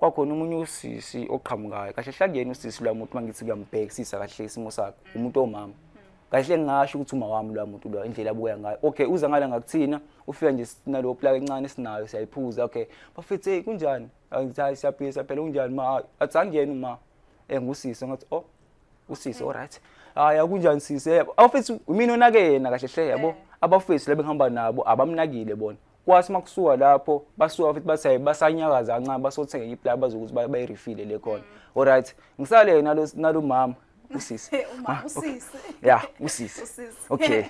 Kwakhona omunye usisi oqhamukayo kahle hlangene usisi lwa muntu mangithi kuyambhekisisa kahle isimo sakhe umuntu omama. Kahle ngingasho ukuthi uma wami lwa muntu lo indlela abuya ngayo. Okay, uza ngala ngakuthina ufika nje sinalowo plug encane esinayo siyayiphuza. Okay, bafethu hey kunjani? Angithi hayi siyaphila phela kunjani ma? Athi angiyena uma. Eh ngusisi ngathi oh usisi all right. Hayi akunjani sisi? Abafethu mina onake yena kahle hle yabo. Abafethu laba engihamba nabo abamnakile bona. Kwathi makusuka lapho basuka futhi bathi hayi basanyakaza kancane basothenga iplug bazokuthi bayirefile le khona. All right. Ngisale nalo nalo mama usisi. Uma Ah, okay. usisi. Yeah, usisi. Usisi. Okay.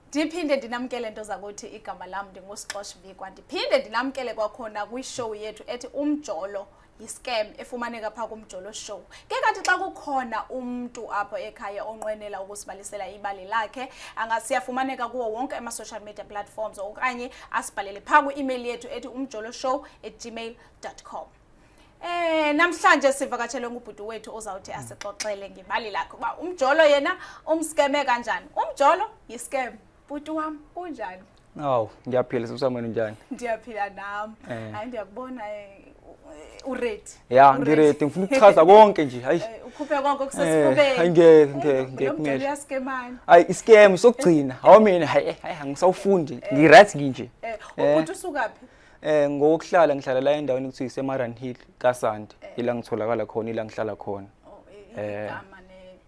Ndiphinde ndinamkele nto zakuthi igama lam ndinguSixosh Vikwa. Ndiphinde ndinamkele kwakhona kwishow yethu ethi Umjolo yiscam efumaneka phaa kuMjolo Show. Ke kanti xa kukhona umntu apho ekhaya onqwenela ukusibalisela ibali lakhe, siyafumaneka kuwo wonke ama-social media platforms okanye asibhalele phaa kwi-email yethu ethi umjoloshow@gmail.com. Namhlanje sivakatshelwe ngubhuti wethu ozawuthi asixoxele ngebali lakhe uba umjolo yena umskeme kanjani. Umjolo yiscam. Bhuti wam kunjani? Awu, ngiyaphila sibusami njani? Ndiyaphila nam. Hayi ndiyakubona uready. Ya, ngiready ngifuna ukuchaza konke nje. Hayi. Ukhuphe konke okusesifubeni. Hayi ngeke ngeke ngeke kumele. Uyaskemana. Hayi iscam sokugcina. Hawu mina hayi hayi angisawufundi. Ngi-right nginje. Ubhuti usukaphi? Ngokuhlala ngihlala la endaweni ekuthiwa iseMaran Hill kaSandi. Ila ngitholakala khona, ila ngihlala khona. Igama ne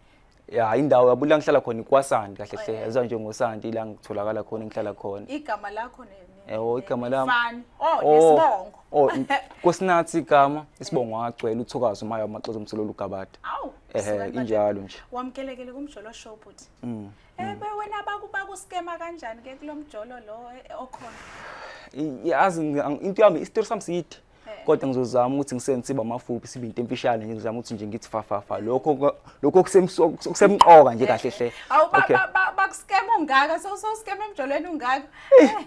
Ya indawo yabo la ngihlala khona ikwaSandi kahle hle. Yaziwa nje ngoSandi ila ngitholakala khona ngihlala khona. Igama lakho ne Oh igama lami. Fani. Oh nesibongo. Oh Nkosinathi igama isibongo agcwele uthokazi uMaya wamaxozo umsololo ugabada. Awu. Injalo nje. Wamkelekele kuMjolo Show bhuti. Be wena bakuskema kanjani ke kulomjolo lo okhona? Yazi into yami isitori sami side. Kodwa ngizozama ukuthi ngisenze sibe amafuphi sibe into emfishane nje ngizama ukuthi nje ngithi fa fa fa lokho lokho kusemqoka nje kahle hle. Awu bakuskema ungaka so so skema emjolweni ungaka.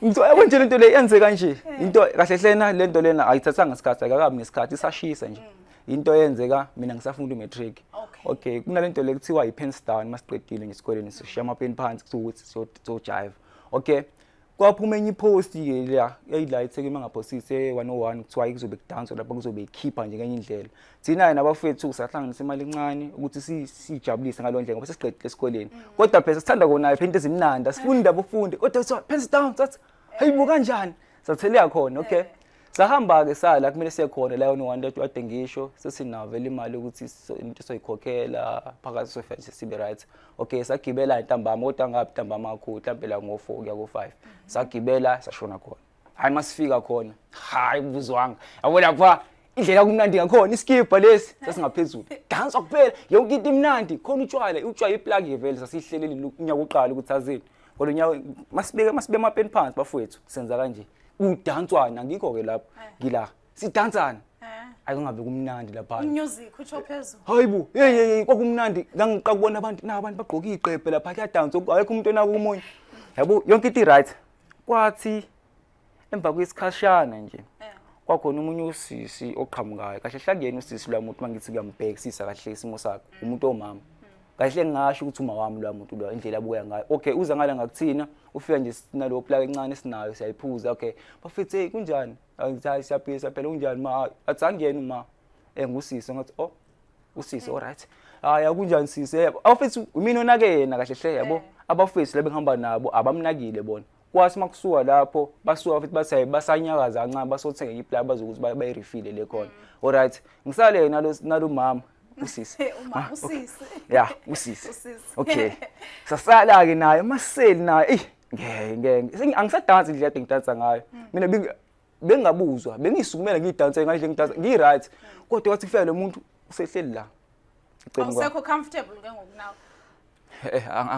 Ngithola nje lento le yenzeka nje. Into kahle hle na lento lena ayithathanga isikhathi akakabi nesikhathi isashisa nje. Into eyenzeka mina ngisafunda umatric. Okay, kunalento le kuthiwa i-pens down masiqedile ngesikoleni sishiya ama-pen phansi kuthiwa ukuthi siyojive. Okay. Kwaphuma enye ipost ke la eyila eThekwini mangaphosisi e101 kuthiwa kuzobe kudanswa lapha kuzobe ikhipha nje ngenye indlela. Thina nabafethu sahlanganisa imali encane ukuthi sijabulise ngalo ndlela ngoba sesiqedile esikoleni. Kodwa phela sithanda kona phela into ezimnandi asifuni indaba ufunde kodwa kuthiwa pens down sathi hayibo kanjani satheleka khona okay. Sahamba ke sala kumele siye khona la 101 kade ngisho sesinayo vele imali ukuthi into soyikhokhela phakathi sofika sibe right. Okay sagibela ntambama kodwa ngabi ntambama kakhulu mhlawumbe la ngo 4 kuya ko 5. Sagibela sashona khona. Hayi masifika khona hayi kubuzwanga. Yabo lapha indlela kumnandi ngakhona iskibha lesi sasingaphezulu. Dansa kuphela yonke into imnandi khona utshwala utshwala iplug vele sasihlelele unyaka uqala ukuthi azini. Kodwa unyaka masibeke masibe amapeni phansi bafowethu senza kanje. Udanswana ngikho ke lapho ngila sidansana. Akungabe kumnandi lapha. Music utsho phezulu. Hayibo, hey hey hey kwakumnandi ngangiqa kubona abantu na abantu bagqoka iqephe lapha kuyadansa ayikho umuntu onaka omunye. Yabo yonke into right. Kwathi emva kwesikhashana nje kwakhona omunye usisi oqhamukayo kahle hlangene usisi lwa muntu mangithi kuyambhekisisa kahle isimo sakhe umuntu omama. Kahle ngingasho ukuthi uma wami lwa muntu lo indlela abuya ngayo. Okay, uza ngala ngakuthina ufika nje sinalowo plug encane esinayo siyayiphuza. Okay, bafethu hey kunjani? Angithi hayi siyaphila phela kunjani ma? Athi angiyena uma. Ngusisi ngathi oh usisi all right. Hayi akunjani sisi? Abafethu mina onake yena kahle hle yabo. Abafethu laba engihamba nabo abamnakile bona. Kwathi makusuka lapho basuka futhi bathi hayi basanyakaza kancane basothenga iplug bazokuthi bayirefile le khona. All right. Ngisale nalo nalo mama usisi. Uma usisi. Ya, usisi. Usisi. Okay. Sasala ke naye maseli naye. Ey, ngeke ngeke. Angisadansi indlela kade ngidansa ngayo. Mina bengingabuzwa, bengisukumela ngidanse ngale ngidansa, ngi right. Kodwa kwathi kufika lo muntu usehleli la. Eceleni kwami. Awusekho comfortable ke ngoku nawe.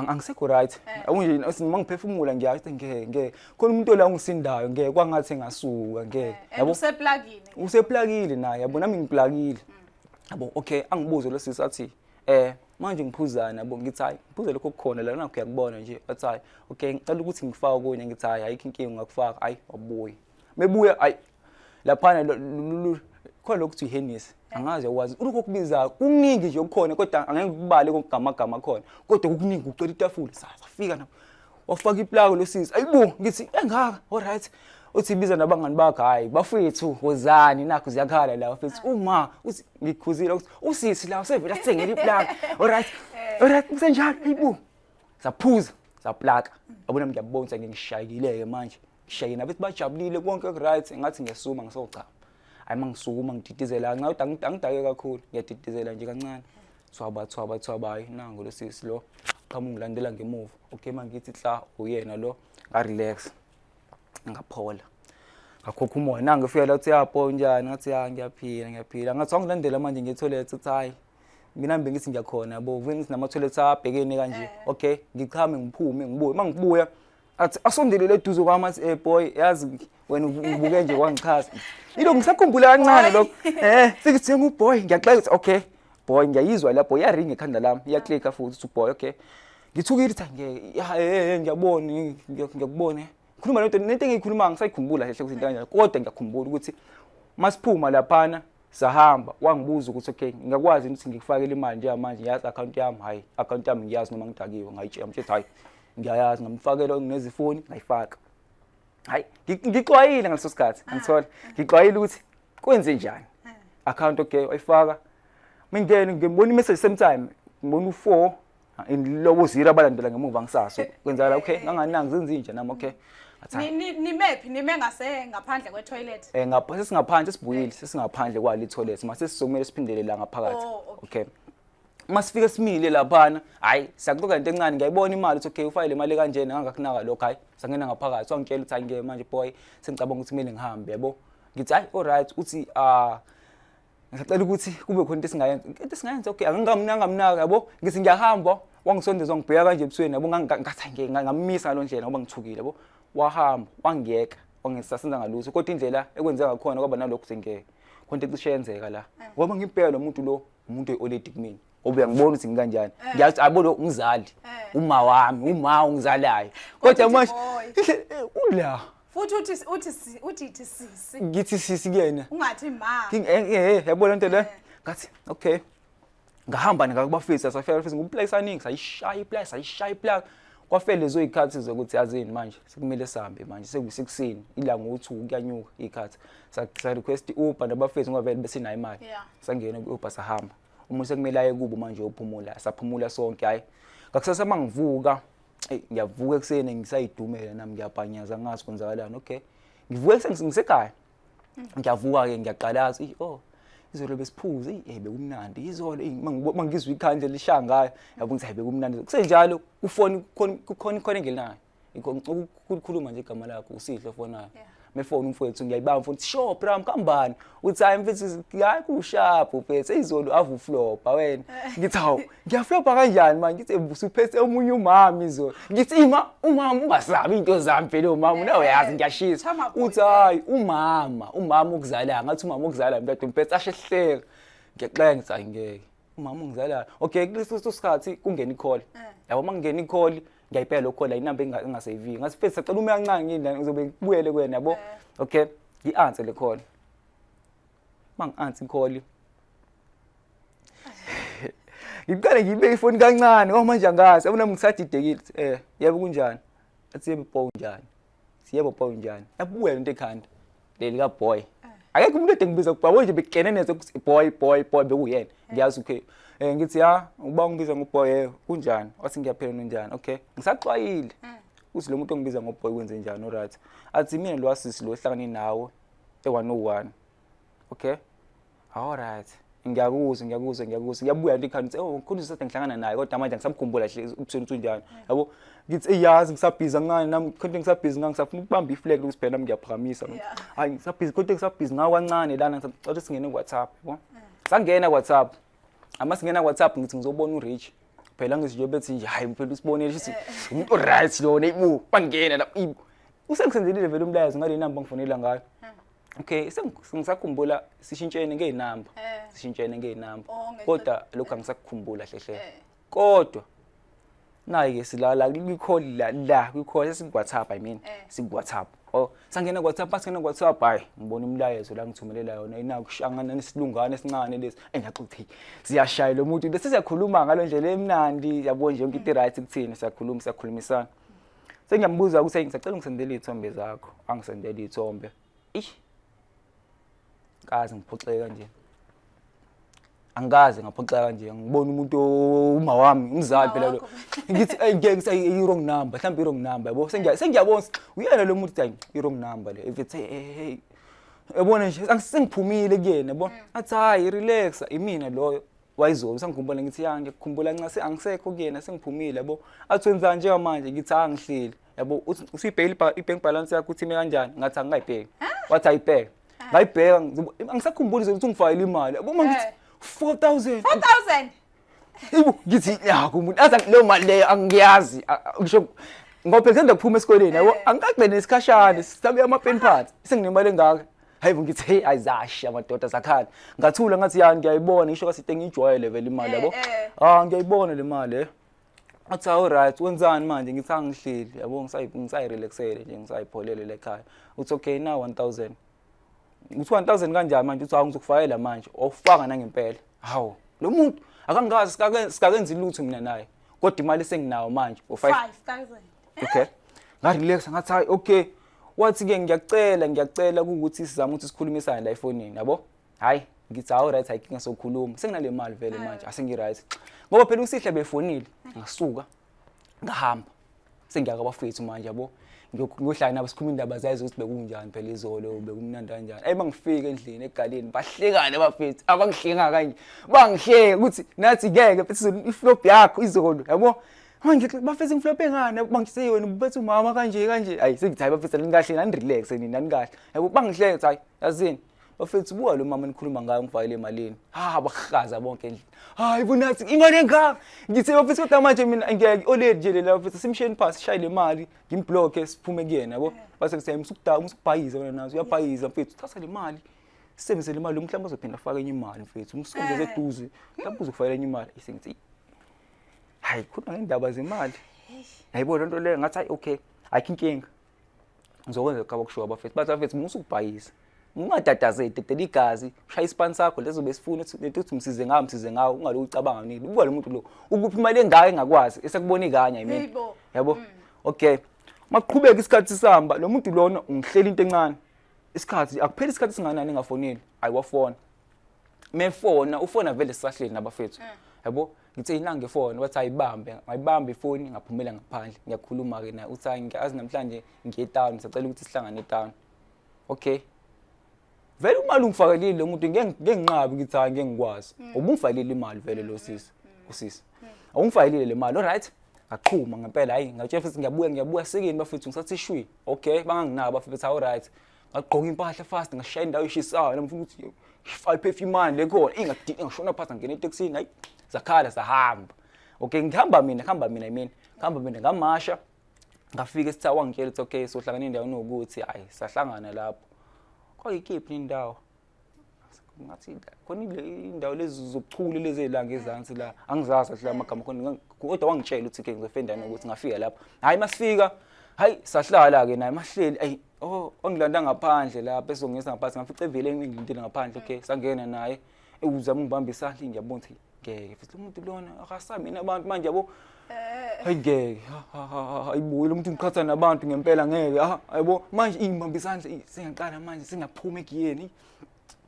Angisekho right. Awunje mangiphefumula ngiyathi ngeke ngeke. Khona umuntu la ongisindayo ngeke kwangathi ngasuka ngeke. Yabo useplugile. Useplugile naye yabo nami ngiplugile. Yabo okay angibuze lo sisi athi manje ngiphuzana yabo ngithi hayi ngiphuze lokho okukhona la nakho uyakubona nje athi hayi okay ngicela ukuthi ngifake okunye ngithi hayi ayikho inkinga ungakufaka hayi wabuya. Mebuya hayi laphana khona lokhu kuthi ihenisi angazi yakwazi ulokho okubizayo kuningi nje okukhona kodwa angeke ngikubale konke ngamagama akhona kodwa kukuningi ucela itafula safika na wafaka iplako lo sisi ayibo ngithi engaka all right Uthi biza nabangani bakhe, hayi bafethu wozani nakho ziyakhala la bafethu. Uma uthi ngikhuzile ukuthi usisi la usevele asithengele iplug. Alright. Alright kusenjalo hayibo. Saphuza saplaka. Yabona ngiyabona ukuthi ngishayekile ke manje. Ngishayekile nabethi bajabulile konke ku right ngathi ngiyasuma ngisochama. Hayi mangisukuma ngididizela kancane kodwa angidake kakhulu ngiyadidizela nje kancane. Thwaba thwaba thwaba hayi nangu lo sisi lo. Qhamuka ngilandela ngemuva. Okay mangithi hla uyena lo nga relax. Ngaphola. Ngakhokha umoya nangu efika la uthi yapho njani ngathi ya ngiyaphila ngiyaphila. Ngathi wangilandela manje ngiye toilet uthi hayi mina ngibe ngithi ngiyakhona yabo vele ngithi nama toilet abhekene kanje. Okay ngichame ngiphume ngibuye uma ngibuya athi asondelele eduze kwami athi eh boy yazi wena ubuke nje wangichaza. Yilo ngisakhumbula kancane lokho. Eh sithi nguboy ngiyaxela ukuthi okay boy ngiyayizwa lapho iyaringa ekhanda lami iyaklika futhi uthi boy okay. Ngithukile ukuthi ngeke ya eh ngiyabona ngiyakubona. Khuluma lento nento engiyikhuluma ngisayikhumbula kahle ukuthi into kanjani kodwa ngiyakhumbula ukuthi masiphuma laphana sahamba wangibuza ukuthi okay ngingakwazi ukuthi ngikufakele imali njengamanje ngiyazi account yami hayi account yami ngiyazi noma ngidakiwe ngayitshela ngithe hayi ngiyayazi ngamfakela nginezifoni ngayifaka. Hayi ngixwayile ngaleso sikhathi ngithola ngixwayile ukuthi kwenze njani account okay wayifaka mingene ngibona i-message same time ngibona u4 lobo zero abalandela ngemuva ngisaso kwenzakala okay nganganaki zenzinja nami okay. Nimephi nime ngase ngaphandle kwe-toilet? Eh ngapha sesingaphandle sibuyile sesingaphandle kwale toilet mase sizokumele siphindele la ngaphakathi. Okay. Masifike simile laphana hayi siyaxoxa into encane ngiyayibona imali ukuthi okay ufake le mali kanjena ngangakunaka lokho hayi sangena ngaphakathi wangitshela ukuthi hayi manje boy sengicabanga ukuthi kumele ngihambe yabo. Ngithi hayi all right uthi ah ngisacela ukuthi kube khona into esingayenza into esingayenza okay angingamnaka yabo ngithi ngiyahamba wangisondeza wangibheka kanje ebusweni yabo ngathi ngeke ngamisa ngalo ndlela ngoba ngithukile yabo wahamba wangiyeka wangisasenza ngalutho kodwa indlela ekwenzeka ngakhona kwaba nalokho sengeke khona into ecishe yenzeka la ngoba ngibheka lo muntu lo umuntu oyi-oledi kumina ngoba uyangibona ukuthi ngikanjani ngiyazi abo lo umzali uma wami uma ungizalayo kodwa manje ula futhi uthi uthi uthi ithi sisi ngithi sisi kuyena ungathi ma yabona into le ngathi okay ngahamba ngakubafisa safika futhi ngumplay saningi sayishaya iplay sayishaya iplay kwafela lezo zikhathi zokuthi yazini manje sekumele sihambe manje sekusekuseni ilanga u2 kuyanyuka ikhathi sa request iUber nabafethu ngoba vele besinayo imali sangena ku-Uber sahamba umuntu sekumele aye kubo manje uphumula saphumula sonke hayi ngakusasa mangivuka ngiyavuka ekuseni ngisayidumela nami ngiyabhanyaza ngazi kwenzakalani okay ngivuka ekuseni ngisekhaya ngiyavuka ke ngiyaqalaza oh izolo besiphuze eh bekumnandi izolo mangizwa ikhandle lishaya ngayo yabo ngithi hayi bekumnandi kusenjalo kufoni kukhona ikhona engenayo ukukhuluma nje igama lakho usihle ofonayo mefona umfowethu ngiyayibamba mfowethu sure bram kambani uthi hayi mfethu hayi kusharp mfethu izolo avu flopa wena ngithi hawu ngiyaflopa kanjani manje ngithi usuphethe omunye umama izolo ngithi ima umama ungasabi into zami phela umama nawe yazi ngiyashisa uthi hayi umama umama ukuzala ngathi umama ukuzala mntwana mfethu ashehleka ngiyaxeka ngithi hayi ngeke umama ungizalayo okay kuleso sikhathi kungena i-call yabo uma kungena i-call ngiyayibheka lo call inamba engaseyiviyo ngathi mfethu sacela ume kancane ngini ngizobe ngibuyele kuwena yabo okay ngi-answer le call uma ngi-answer i-call ngiqale ngiyibeke ifoni kancane ngoba manje angazi yabona ngisadidekile eh yebo kunjani athi yebo boy unjani siyebo boy unjani yabuya lento ekhanda leli ka boy akekho umuntu ede ngibiza kuba nje bekene neze ukuthi boy boy boy bekuyena ngiyazi okay eh ngithi ya uba ungibiza ngoboy eh kunjani wathi ngiyaphela nonjani okay ngisaxwayile uthi lo muntu ongibiza ngoboy wenze njani alright athi mina lo wasisi lo hlangane nawe e101 okay alright ngiyakuzwa ngiyakuzwa ngiyakuzwa ngiyabuya nje ikhanda oh khona usade ngihlangana naye kodwa manje ngisamkhumbula nje ubusweni ukuthi unjani yabo ngithi eyazi ngisabhiza kancane nami khona ngisabhiza ngani ngisafuna ukubamba iflag ukuthi phela nami ngiyaphakamisa hayi ngisabhiza kodwa ngisabhiza ngawo kancane lana ngisacela singene ku WhatsApp yabo sangena ku WhatsApp ama singena ku WhatsApp ngithi ngizobona uRich phela ngithi nje bethi nje hayi phela usibonele ukuthi umuntu right lona ibu bangena la ibu usengisenzelile vele umlayezo ngale namba ngifonela ngayo okay sengisakhumbula sishintshene ngey'namba sishintshene ngey'namba kodwa lokhu angisakukhumbula hle hle kodwa nayi-ke silala kwi-call la la kwi-call sesiku-WhatsApp I mean siku-WhatsApp oh sangena ku-WhatsApp masingena ku-WhatsApp hhayi ngibona umlayezo la ngithumelela yona inakushangana nesilungane esincane lesi engiyaxoxa siyashaya lo muntu bese siyakhuluma ngalo ndlela emnandi yabo nje yonke into i-right kuthina siyakhuluma siyakhulumisana. Sengiyambuza ukuthi hey, ngisacela ungisendele iy'thombe zakho. Angisendele iy'thombe. Ish, kaze ngiphoxeke kanje, angikaze ngaphoxeka kanje. Ngibona umuntu, uma wami, umzali phela lo. Ngithi ey, ngeke ngithi i-wrong number, mhlawumbe i-wrong number, yabo. Sengiyabona uyena lo muntu, hayi, i-wrong number le. If it's hey, hey, hey, yabona nje, sengiphumile kuyena, yabo. Athi hayi, relax, imina loyo wayizolo, sengikhumbula. Ngithi ya, ngiyakukhumbula, ncase angisekho kuyena, sengiphumile, yabo. Athi wenzani njengamanje? Ngithi angihleli, yabo. Uthi usuyibhekile i-bank balance yakho ukuthi ime kanjani? Ngathi angingayibheki. Wathi ayibheke. Ngayibheka, angisakhumbuli ukuthi ungifakele imali, yabo. Uma ngithi 4000. 4000. Ibu, ngithi yakho umuntu athi leyo mali leyo angiyazi. Ngisho ngoba phela ngisanda kuphuma esikoleni, yabo, angikagcine isikhashana sisabe amapeni phansi, senginemali engaka. Hayi bo, ngithi hey, ayizasha amadoda, zakhala. Ngathula, ngathi ya, ngiyayibona, ngisho kasite ngiyijwayele vele imali, yabo. Ah, ngiyayibona le mali eh. Athi awu right, wenzani manje? Ngithi angihleli, yabo, ngisayirelaxele nje, ngisayipholele le ekhaya. Uthi okay, now 1000. Uthi 1000 kanjani manje? Uthi hawu, ngizokufakela manje. Awufaka nangempela. Hawu, lo muntu akangazi, sikakenzi lutho mina naye, kodwa imali senginayo manje o 5 5000. Okay, ngarelaxa, ngathi hayi, okay. Wathi-ke ngiyacela, ngiyacela ukuthi sizame ukuthi sikhulumisane la efonini, yabo. Hayi, ngithi hawu right, ayinkinga, sokhuluma, senginale mali vele manje, asengi-right, ngoba phela uSihle befonile. Ngasuka ngahamba, sengiya kwabafethu manje, yabo, ngiyohlala nabo, sikhuluma indaba zayizo ukuthi bekunjani phela izolo, bekumnandi kanjani. Ayi, bangifika endlini egaleni, bahlekane abafethu, abangihleka kanje, bangihleka ukuthi nathi ngeke mfethu, iflop yakho izolo, yabo. Manje bafethu, ngiflope ngani? Bangise wena ubethe umama kanje kanje. Hayi, sengithi hayi bafethu, nikahle nani, relax nini, nani kahle, yabo. Bangihleka, ukuthi hayi, yazini bafethu, buka lo mama nikhuluma ngayo, ngifakele emalini. Ha, bahaza bonke endlini. Hayi bonathi, imali engaka! Ngithe bafethu, kodwa manje mina ngiyeke oledi nje lela bafethu, simsheni phansi, sishaye le mali, ngimblocke, siphume kuyena, yabo. Base kuthi musukudaka, musukubhayiza wena, nazo uyabhayiza mfethu, thatha le mali, sisebenzise le mali, mhlawumbe uzophinda afake enye imali mfethu, umsondeze eduze, mhlawumbe uzokufakela enye imali. Sengithi hayi, khuluma ngendaba zemali, yayibona lento leyo. Ngathi hayi, okay, ayikho inkinga, ngizokwenza lokho abakushoyo abafethu. Bathi abafethu musukubhayisa, ungatatazeli, dedela igazi, ushaya isipani sakho lezo besifuna ukuthi lento uthi msize ngawo, msize ngawo, ungaloku ucabanga nini. Buka lo muntu lo, ukuphi imali engaka engakwazi esekubona ikanye, I mean. Yebo. Yabo, okay, maqhubeka isikhathi sihamba, lo muntu lona ungihlela into encane. Isikhathi akupheli, isikhathi singanani engafoneli, ayiwafona. Mefona, ufona vele sisahleli nabafethu, yabo. Ngithe inange ifoni, wathi ayibambe. Ngayibamba ifoni, ngaphumela ngaphandle, ngiyakhuluma-ke naye. Uthi hayi, ngiyazi namhlanje ngiye etown, ngisacela ukuthi sihlangane etown. Okay, vele imali ungifakelile lo muntu, ngeke nginqabe, ngithi hayi, ngeke ngikwazi, ubungifakelile imali vele lo sisi, usisi awungifakelile le mali. Alright, ngaqhuma ngempela. Hayi, ngatshela futhi ngiyabuya, ngiyabuya sekini bafethu, ngisathi shwi. Okay, banganginaka bafethu, hawu right. Ngagqoka impahla fast, ngashaya indawo eshisayo, ngifuna ukuthi ngifake perfume manje le khona ingadini. Ngashona phansi, ngangena etekisini, hayi, zakhala, sahamba. Okay, ngihamba mina, ngihamba mina, I mean, ngihamba mina, ngamasha, ngafika esithawa. Wangitshela ukuthi okay, sohlangana endaweni ukuthi hayi, sahlangana lapho. Kwakuyikiphi indawo? Ngathi khona indawo lezi zobuchule lezi la ngezansi la, angizazi kahle amagama khona, kodwa wangitshela ukuthi ke ngizofika endaweni ukuthi ngafika lapho. Hayi, masifika, hayi, sahlala ke naye, mahleli. Ayi, oh, wangilanda ngaphandle lapho, esongisa ngaphansi, ngafica evele ngilindile ngaphandle. Okay, sangena naye, uzama ungibamba isandla, ngiyabona ukuthi ngeke futhi lo muntu lona akasamina abantu manje, yabo. Hayi, ngeke, hayibuye lo muntu, ngiqhatha nabantu ngempela, ngeke. Ah, yabo, manje ingibamba isandla, sengiyaqala manje, sengiyaphuma egiyeni,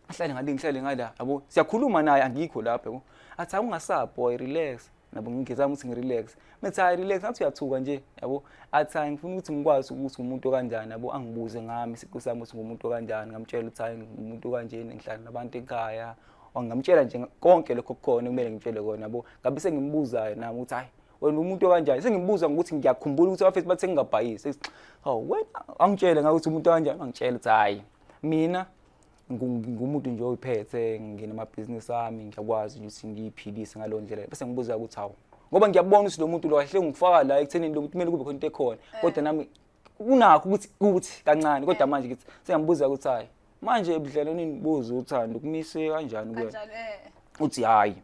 ahlale ngale, ngihlale ngala, yabo. Siyakhuluma naye, angikho lapho, yabo. Athi awungasabi boy, relax. Nabo ngizama ukuthi ngirelax, methi hayi, relax. Ngathi uyathuka nje, yabo. Athi hayi, ngifuna ukuthi ngikwazi ukuthi umuntu okanjani, yabo. Angibuze ngami isiqu sami ukuthi ngumuntu okanjani. Ngamtshela ukuthi hayi, ngumuntu okanjeni, ngihlala nabantu ekhaya. Ngamtshela nje konke lokho kukhona kumele ngitshele kona, yabo. Ngabe sengimbuzayo nami ukuthi hayi, wena umuntu okanjani? Sengimbuza ngokuthi ngiyakhumbula ukuthi abafethu bathe ngingabhayisi. Hawu wena, angitshele ngakuthi umuntu okanjani. Angitshela ukuthi hayi, mina ngumuntu nje oyiphethe, nginamabhizinisi ami, ngiyakwazi nje ukuthi ngiyiphilise ngaleyo ndlela. Bese ngibuza ukuthi hawu, ngoba ngiyabona ukuthi lo muntu lo kahle ngifaka la ekuthenini lo muntu kumele kube khona into ekhona, kodwa nami kunakho ukuthi kancane. Kodwa manje ngithi sengiyambuza ukuthi hayi, manje ebudlelwaneni bozothando kumise kanjani kuwena? Kanjani eh? Uthi hayi,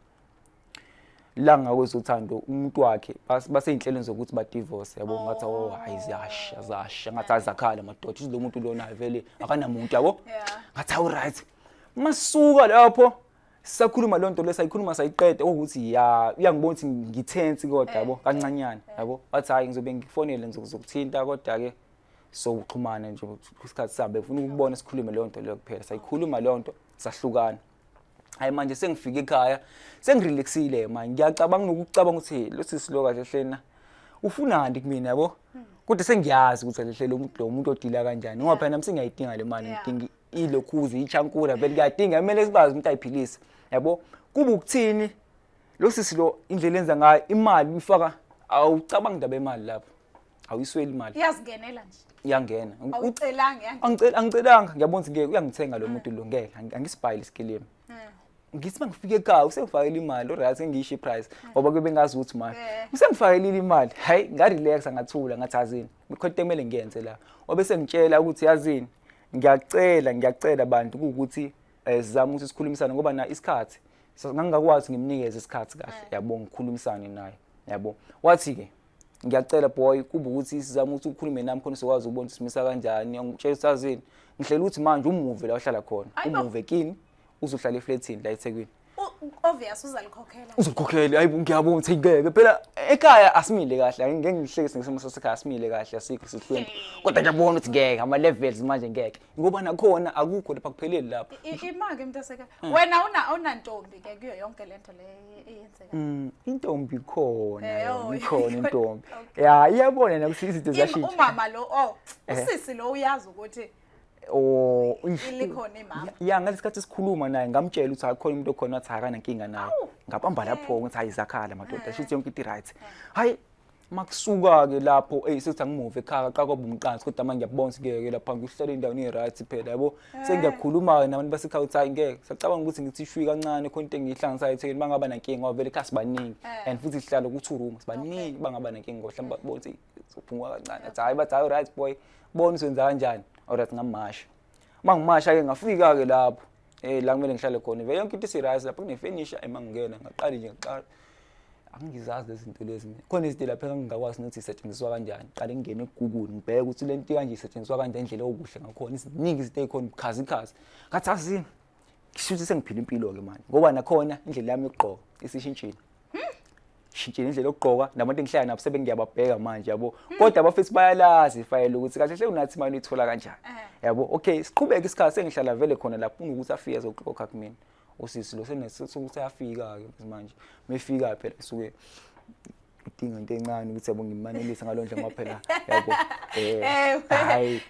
la ngakwezothando umuntu wakhe basey'nhlelweni zokuthi badivorce, yabo. Ngathi oh hayi, ziyasha, zasha. Ngathi azakhala madoda, uthi lo muntu lona vele akanamuntu, yabo. Ngathi awu right, masuka lapho. Sisakhuluma loo nto le, sayikhuluma sayiqeda, ukuthi ya, uyangibona ukuthi ngithensi kodwa, yabo, kancanyana, yabo. Wathi hayi, ngizobe ngikufonele, ngizokuthinta, kodwa-ke sokuxhumana nje isikhathi sami, befuna ukubona sikhulume leyo nto leyo kuphela. Sayikhuluma leyo nto, sahlukana. Hayi, manje sengifike ekhaya, sengirelaxile manje, ngiyacabanga nokucabanga ukuthi lo sisi lo kahle hlena ufunani kumina, yabo, kodwa sengiyazi ukuthi kahle hle lo muntu lo umuntu odila kanjani, ngoba phela nami sengiyayidinga le mali. Ngidinga ilokhuze ichankura vele, kuyadinga, kumele sikwazi umuntu ayiphilise, yabo. Kuba ukuthini lo sisi lo, indlela enza ngayo imali uyifaka, awucabanga indaba yemali lapho, awuyisweli imali. Iyazingenela nje. Iyangena. Awucelanga, yangena. Angicela, angicelanga. Ngiyabona ukuthi ngeke uyangithenga lo muntu lo, ngeke angisibhayile isikilimu. Ngithi mangifike ekhaya, usengifakele imali, alright, ngiyisho iprice ngoba kube ngazi ukuthi manje usengifakelile imali. Hayi, ngarelaxa, ngathula, ngathi azini, khona into ekumele ngiyenze la. Wabe sengitshela ukuthi yazini, ngiyacela, ngiyacela bantu kuwukuthi sizame ukuthi sikhulumisane, ngoba na isikhathi ngangingakwazi ngimnikeze isikhathi kahle, yabo, ngikhulumisane naye, yabo. Wathi-ke, ngiyacela boy, kuba ukuthi sizame ukuthi ukhulume nami khona sizokwazi ukubona ukuthi simisa kanjani. Angitshela ukuthi azini, ngihlela ukuthi manje umuve la ohlala khona. Ayibo. Umuve kini, uzohlala efletini la eThekwini. Obvious uzalikhokhela. Uzokhokhela. Hayi, ngiyabona ukuthi ngeke phela ekhaya asimile kahle, angeke ngihlekise ngesimo sasekhaya, asimile kahle, asikho sihlwempu, kodwa ngiyabona ukuthi ngeke ama-levels manje ngeke, ngoba nakhona akukho lapha, kupheleli lapho. Ima-ke mntasekhaya. Wena awunantombi ke kuyo yonke lento le eyenzeka? Intombi ikhona. Eh, oh, yona ikhona intombi. Okay. Ya, iyabona nakuthi izinto ziyashintsha. Umama lo, oh, usisi lo uyazi ukuthi Oh, ilikhona imama. Ya, ngalesikhathi sikhuluma naye ngamtshela ukuthi akukhona umuntu okhona, wathi akanankinga naye. Awu. Ngabamba lapho ngithi hayi, zakhala madoda, shuthi yonke into i-right. Hayi, makusuka-ke lapho, eyi, sethi angimuve ekhaya, qaka kwaba umqansi, kodwa manje ngiyabona ukuthi ngeke lapha ngihlale endaweni e-right phela, yabo. Sengiyakhuluma-ke nabantu basekhaya ukuthi hayi, ngeke sacabanga ukuthi ngithi shwi kancane, khona into engiyihlanganisayo eThekwini, bangaba nankinga ngoba vele ekhaya sibaningi and futhi sihlala ku-two room, sibaningi, bangaba nankinga ngoba mhlawumbe babona ukuthi sophunguka kancane. Athi hayi, bathi hayi, right boy, bona usenza kanjani. Alright, ngamasha. Uma ngimasha-ke, ngafika-ke lapho la kumele ngihlale khona, vele yonke into isi-right lapho, kunefenisha. Ema ngingena ngaqala nje, ngaqala angizazi lezi zinto lezi mina. Khona izinto lapha engingakwazi nokuthi isetshenziswa kanjani, qale ngingene ku-Google ngibheke ukuthi le nto kanje isetshenziswa kanjani, indlela okuhle ngakhona, iziningi izinto ey'khona, bukhazikhazi. Ngathi azini, shuthi sengiphila impilo-ke manje, ngoba nakhona indlela yami yokugqoka isishintshile, shintshile indlela yokugqoka, nabantu engihlala nabo sebengiyababheka manje, yabo. Kodwa abafethu bayalazi ifayela ukuthi kahle hle unathi imali uyithola kanjani, yabo. Okay, siqhubeke isikhathi, sengihlala vele khona lapho, kunokuthi afike azoxoxa kumina usisi lo seyafika-ke manje. Mefika phela suke udinga into encane ukuthi, yabo, ngimanelise ngalo ndlela, ngoba phela, yabo, hayi,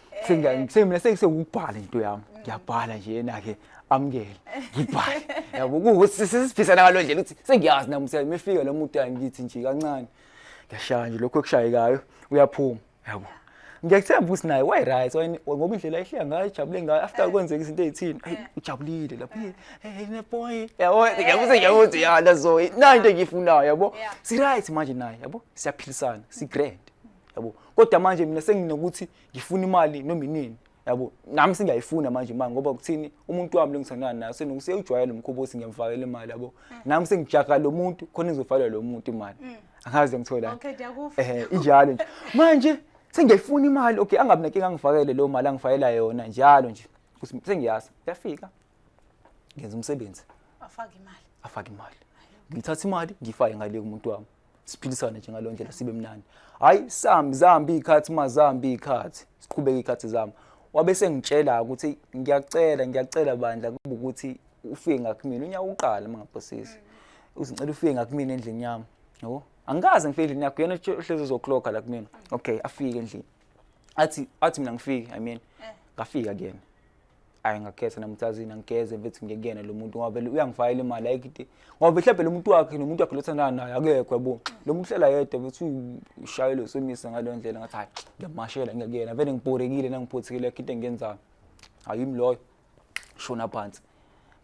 mina sengisewukubhala into yami, ngiyabhala nje, yena-ke amukele, ngibhale, yabo, kuwukuthi sesiphisana ngalo ndlela ukuthi sengiyazi nami ukuthi mefika lo muntu, ngithi nje kancane ngiyashaya nje lokhu okushayekayo, uyaphuma, yabo. Ngiyakuthemba ukuthi naye wayi-right ngoba indlela ayihleka ngayo, ijabule ngayo after kwenzeka izinto ey'thini, ayi, ujabulile lapho, hey ne boy, yabo, ngiyabuza, ngiyabuza, ya, nazo nayo into engiyifunayo, yabo. Si-right manje naye, yabo, siyaphilisana, si-grand, yabo. Kodwa manje mina senginokuthi ngifuna imali noma inini, yabo, nami sengiyayifuna manje imali, ngoba kuthini, umuntu wami lo ngithandana naye senoseyujwayele umkhuba ukuthi ngiyamfakela imali, yabo. Nami sengijaha lo muntu khona ngizofakela lo muntu imali, angazi ngithola. Okay, ndiyakuva. Injalo nje manje sengiyayifuna imali. Okay, angabi nenkinga, angifakele leyo mali angifakela yona njalo nje ukuthi sengiyazi uyafika, ngenza umsebenzi. Afake imali. Afake imali, ngithatha imali ngiyifake ngale kumuntu wami, siphilisane nje ngaleyo ndlela, sibe mnandi. Hayi, sambi zambi iy'khathi, mazambi iy'khathi, siqhubeke iy'khathi zami. Wabe sengitshela ukuthi ngiyacela, ngiyacela bandla, kuba ukuthi ufike ngakumina unyaka uqala mangaphosisi, uzingicela ufike ngakumina endlini yami, yabo. Angikaze ngifike endlini yakho, yena uhlezi uzokloka la kumina. Okay, afike endlini, athi mina ngifike, I mean, ngafika kuyena. Ayi, ngakhetha namthazini, angigeze mfethu, ngiyekuyena lo muntu ngoba vele uyangifakela imali, ayikho into, ngoba mhlawumbe lo muntu wakhe nomuntu wakhe lothandana naye akekho, yabo. Lo muntu uhlala yedwa mfethu, ushayele usomisa ngaleyo ndlela. Ngathi hayi, ngiyamashela ngiyakuyena vele, ngibhorekile nangiphothekile, yakho into engiyenzayo ayimi loyo. Shona phansi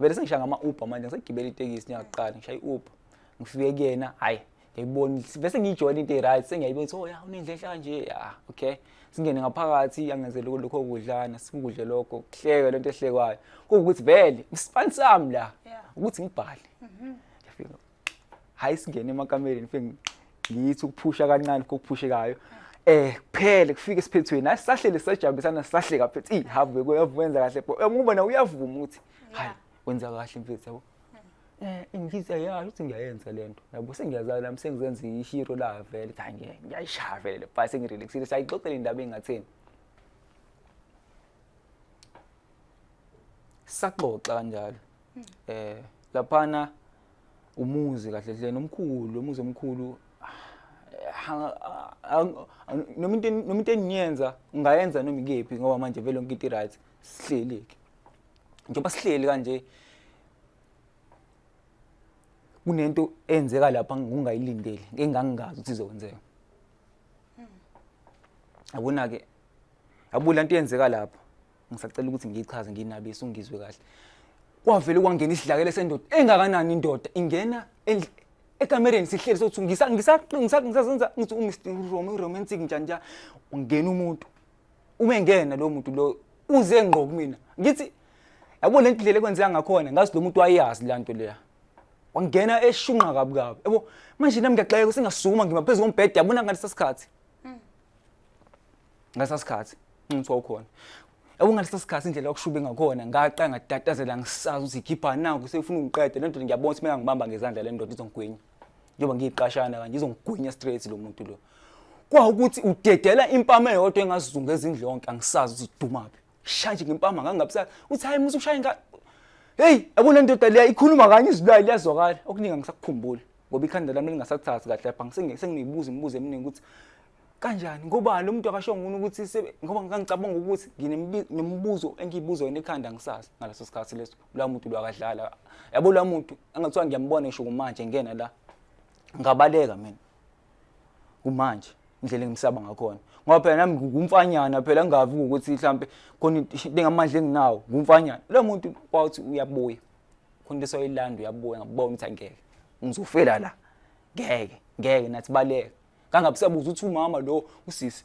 vele, sengishaya ngama-Uber manje, ngisegibela itekisi ngiyaqala ngishaya i-Uber, ngifike kuyena. Hhayi, ngiyayibona bese ngiyijwayele into e-right, sengiyayibona ukuthi oh ya, unendlu enhle kanje, ya, okay. Singene ngaphakathi, angenzele lokho kudlana, sikudle lokho, kuhleke lento ehlekwayo, kuwukuthi vele isipani sami la ukuthi ngibhale. Ngiyafika, hayi, singene emakamereni, ngifike ngithi ukuphusha kancane kokuphushekayo, kuphele kufike esiphethweni. Hayi, sahlele sajabisana, sahleka phethe, ihavu bekwenza kahle bo, ngoba na uyavuma ukuthi hayi, wenza kahle mfethu, yabo. Ngithi ya ukuthi ngiyayenza lento. Yabo sengiyazala nami sengizenza i-hero la vele. Cha ngiyayishaya vele le bhayi sengirelaxile sayixoxela indaba engatheni. Saxoxa kanjalo. Laphana umuzi kahle hle nomkhulu, umuzi omkhulu noma into engiyenza ungayenza noma ikephi ngoba manje vele yonke into i-right sihleli ke. Njengoba sihleli kanje kunento eyenzeka lapha ngingayilindeli engangingazi ukuthi izokwenzeka. Yabona ke yabo lento eyenzeka lapha ngisacela ukuthi ngiyichaze nginabise ungizwe kahle. Kwavele kwangena isidlakela sendoda engakanani indoda ingena ekamereni sihleli sothi ngisazenza ngithi uMr Romantic njani nja ungena umuntu uma engena lo muntu lo uze ngqo kumina ngithi yabo le ndlela ekwenzeka ngakhona ngazi lo muntu wayazi le nto leya wangena eshunqa kabi kabi yabo manje nami ngiyaxeka singasukuma ngima phezu kombhede yabona ngalesa sikhathi ngalesa sikhathi ngithi wawukhona yabo ngalesa sikhathi indlela yokushube ngakhona ngaqala ngatatazela ngisazi ukuthi ikhipha naku sefuna ungiqede le ndoda ngiyabona ukuthi mina ngibamba ngezandla le ndoda izongigwinya njengoba ngiyiqashana kanje izongigwinya straight lo muntu lo kwawukuthi udedela impama eyodwa engazizungeza indlu yonke angisazi ukuthi idumaphi shaya nje ngempama ngangabisa uthi hayi musu ushaya inga hey yabo le ndoda leya ikhuluma kanye izwi layo liyazwakala okuningi angisakukhumbuli ngoba ikhanda lami lingasathathi kahle lapha senginibuza imibuzo eminingi ukuthi kanjani ngoba lo muntu akasho nguni ukuthi ngoba ngangicabanga ukuthi nginemibuzo engiyibuza yona ekhanda ngisazi ngaleso sikhathi leso la muntu lo akadlala yabo la muntu angathiwa ngiyambona ngisho kumanje ngena la ngabaleka mina kumanje indlela engimsaba ngakhona ngoba phela nami ngumfanyana phela ngingavi ukuthi mhlampe khona into engamandla enginawo ngumfanyana lo muntu kwawuthi uyabuya khona into esoyilanda uyabuya ngabona ukuthi angeke ngizofela la ngeke ngeke nathi baleka kangabusabuza ukuthi umama lo usisi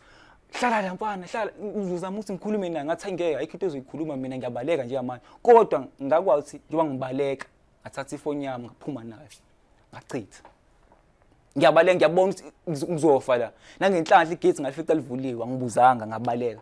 hlala la mfana hlala uzozama ukuthi ngikhulume naye ngathi angeke ayikho into ezoyikhuluma mina ngiyabaleka njengamanje kodwa ngakwazi ukuthi njengoba ngibaleka ngathatha ifoni yami ngaphuma nayo ngachitha ngiyabaleka ngiyabona ukuthi ngizofa la nangenhlanhla igate ngalifica livuliwe angibuzanga ngabaleka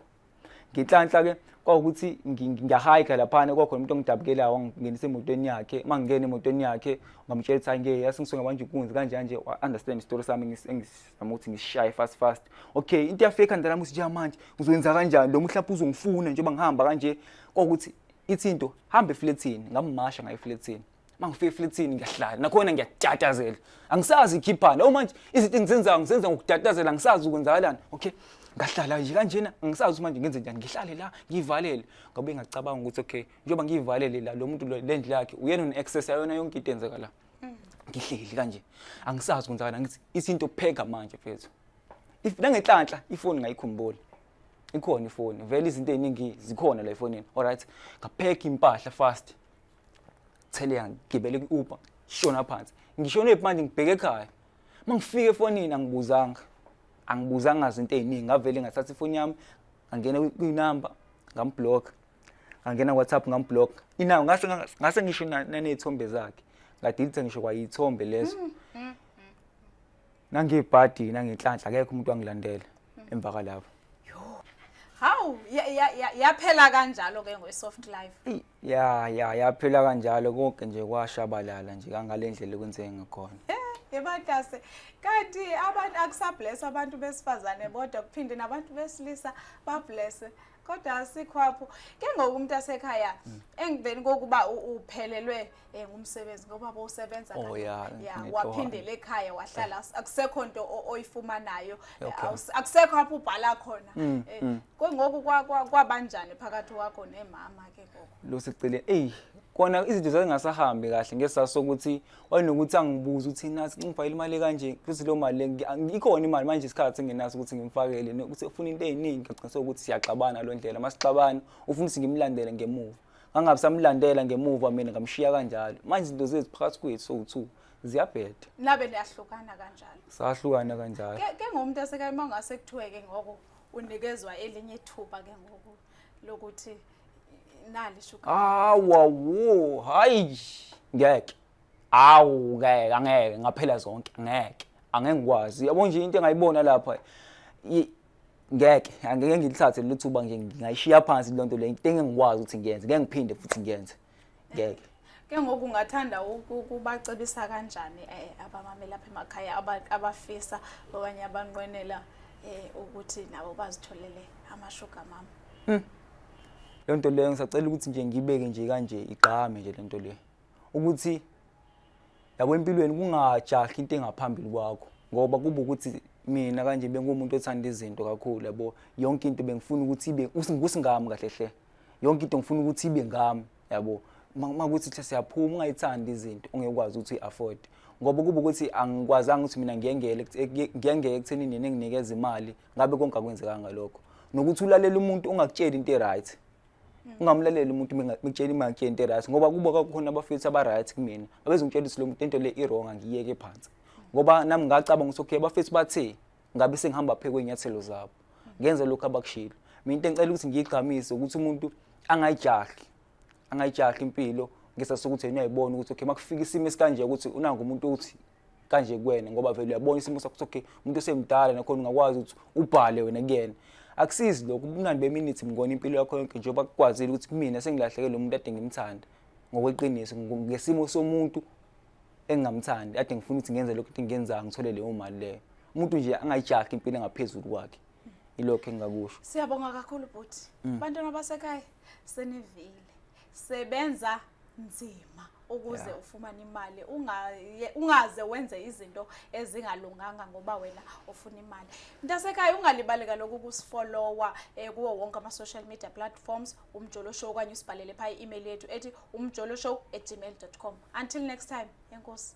ngenhlanhla ke kwawukuthi ngiyahayika laphana kwakhona umuntu ongidabukelayo wangingenisa emotweni yakhe uma ngingena emotweni yakhe ngamtshela ukuthi hayi ngeke yase ngisuke ngabanje inkunzi kanje kanje understand isitori sami engizama ukuthi ngisishaye fast fast okay into yafika ekhanda lami ukuthi njengamanje ngizoyenza kanjani lo mhlawumbe uzongifuna njengoba ngihamba kanje kwawukuthi ithi into hamba eflethini ngammasha ngaye eflethini mangifika eflethini ngiyahlala nakhona ngiyatatazela angisazi ikhiphana oh manje izinto engizenzayo ngizenza ngokutatazela angisazi ukwenzakalani okay ngahlala nje kanjena angisazi manje ngenze njani ngihlale la ngivalele ngabe ngacabanga ukuthi okay njengoba ngivalele la lo muntu le ndlu yakhe uyena une-access yayona yonke into enzeka la ngihleli kanje angisazi kwenzakala ngithi isinto pheka manje mfethu if nangenhlanhla ifoni ngayikhumbula ikhona ifoni vele izinto eziningi zikhona la efonini alright ngapheka impahla fast theleka ngigibele kwi-Uber shona phansi ngishone manje ngibheke ekhaya mangifika efonini angibuzanga angibuzanga izinto eziningi ngavele ngathatha ifoni yami ngangena kwinamba ngamblock ngangena WhatsApp ngamblock inawo ngase ngase ngisho nanezithombe zakhe ngadelete ngisho kwayithombe lezo nangebhadi nangenhlanhla akekho umuntu wangilandela emva kwalapho. Hawu yaphela kanjalo ke ngo-soft life. Ya ya yaphela kanjalo konke nje kwashabalala nje kangale ndlela ekwenzeke ngakhona. Yebantase kanti abantu akusabless abantu besifazane bodwa kuphinde nabantu besilisa babless kodwa asikho apho ke ngoku umuntu asekhaya engiveni kokuba uphelelwe ngumsebenzi ngoba bowusebenza Oh, yeah, ya ngine-tohana. waphindela ekhaya wahlala akusekho nto oyifumanayo Okay. Akusekho apho ubhala khona. Ke ngoku kwabanjani phakathi kwakho nemama ke ngoku? Lo sicele ey kona izinto zazingasahambi kahle ngesasa sokuthi wayenokuthi angibuze ukuthi nathi ngifakele imali kanje futhi leyo mali le ikhona imali manje isikhathi engenaso ukuthi ngimfakele ukuthi ufuna into eziningi ngagcina sokuthi siyaxabana lo ndlela masixabana ufuna ukuthi ngimlandele ngemuva ngangabe samlandela ngemuva mina ngamshiya kanjalo manje izinto zethu phakathi kwethu sowu-two ziyabheda. Nabe niyahlukana kanjalo? Sahlukana kanjalo. Ke ngomuntu asekhaya uma ungase kuthiwe ke ngoku unikezwa elinye ithuba ke ngoku lokuthi nali shuga. Awa wo hayi ngeke. Awu ngeke angeke ngaphela zonke ngeke angeke ngikwazi yabo nje into engayibona lapha ngeke angeke ngilithathe lelo thuba nje ngingayishiya phansi lento le into engeke ngikwazi ukuthi ngiyenze ngeke ngiphinde futhi ngiyenze ngeke. Ke ngoku ungathanda ukubacebisa kanjani abamameli apha emakhaya abafisa okanye abanqwenela ukuthi nabo bazitholele ama-sugar mama? Leyo nto leyo ngisacela ukuthi nje ngibeke nje kanje, igqame nje le nto le, ukuthi yabo, empilweni kungajahi into engaphambili kwakho, ngoba kuba ukuthi mina kanje bengumuntu othanda izinto kakhulu, yabo. Yonke into bengifuna ukuthi ibe kusingami kahle hle, yonke into ngifuna ukuthi ibe ngami, yabo. Makuthi thi siyaphuma, ungayithandi izinto ongekwazi ukuthi uyi-afford, ngoba kuba ukuthi angikwazanga ukuthi mina ngiyengele ngiyengeke ekutheni nina enginikeza imali, ngabe konke akwenzekanga lokho. Nokuthi ulalele umuntu ongakutsheli into e-right, ungamlaleli umuntu mekutshela imali, kutshela into e-right, ngoba kuba kwakukhona abafethu aba-right kumina abezongitshela ukuthi lo muntu into le i-wrong, angiyeke phansi, ngoba nami ngacabanga ukuthi okay, abafethu bathe, ngabe sengihamba phezu kwey'nyathelo zabo, ngenza lokhu abakushilo. Mina into engicela ukuthi ngiyigqamise ukuthi umuntu angayijahi, angayijahi impilo ngesasa sokuthi yena uyayibona ukuthi okay, makufika isimo esikanje, ukuthi unangu umuntu uthi kanje kuwena, ngoba vele uyabona isimo sakho ukuthi okay, umuntu osemdala nakhona ungakwazi ukuthi ubhale wena kuyena. Akusizi lokho, ubumnandi beminithi mngona impilo yakho yonke, njengoba kukwazile ukuthi kumina sengilahleke lo muntu ade ngimthanda ngokweqiniso, ngesimo somuntu engingamthandi, ade ngifuna ukuthi ngenze lokhu engiyenzayo, ngithole leyo mali leyo. Umuntu nje angayijahi impilo engaphezulu kwakhe, ilokho engingakusho. Siyabonga kakhulu, bhuti. Bantwana basekhaya, senivile, sebenza nzima ukuze ufumane imali, ungaze wenze izinto ezingalunganga ngoba wena ufuna imali. Mntasekhaya, ungalibali kaloku ukusifollowa kuwo wonke ama-social media platforms, Umjolo Show, okanye usibhalele phaa i-email yethu ethi umjoloshow@gmail.com. Until next time, enkosi.